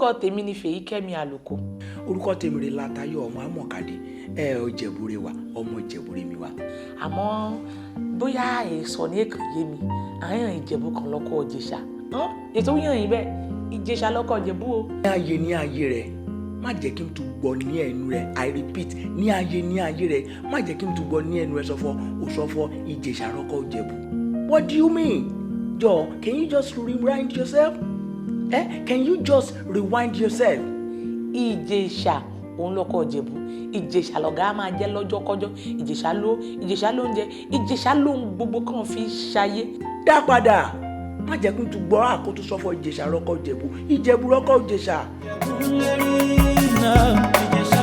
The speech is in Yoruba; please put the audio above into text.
Orúkọ tèmi ni Fèyíkẹ́mi Àlùkò. Orúkọ tèmi rè Látayọ̀ ọmọ Amọ̀kadì ẹ ò Jẹ̀búrẹ́ wa, ọmọ Ìjẹ̀búrẹ́ mi wa. Àmọ́ bóyá èso ní èkó yé mi, àyàn Ìjẹ̀bú kan lọ́kọ̀ Ìjẹ̀ṣà ètò yàn yín bẹ́ẹ̀, Ìjẹ̀ṣà lọ́kọ̀ Ìjẹ̀bú o. Ní ayé ní ayé rẹ, má jẹ́ kí n tún gbọ́ ní ẹnu rẹ. I repeat, ní ayé ní ayé rẹ, má jẹ́ kí n tún gbọ́ ní ẹnu rẹ sọfọ òsọfọ Ìjẹ̀ṣà rọ́kọ̀ Ìjẹ̀bú. What do you mean? Jọ, can you just rewind yourself? Eh? Can you just rewind yourself? Ìjẹ̀ṣà òun lọ́kọ̀ Ìjẹ̀bú. Ìjẹ̀ṣà lọ̀gá máa jẹ́ lọ́jọ́kọ́jọ́. Ìjẹ̀ṣà ló, Ìjẹ̀ṣà ló ń jẹ, Ìjẹ̀ṣà ló ń gbogbo kan fi ṣayé. Dá padà, má jẹ́ kí n tún gbọ́ àkótó sọ́fọ́ Ìjẹ̀ṣà rọ́kọ̀ Ìjẹ̀bú, Ìjẹ̀bú rọ́kọ̀ Ìjẹ̀ṣà. Ìjẹ̀bú lérí náà, Ìjẹ̀ṣà.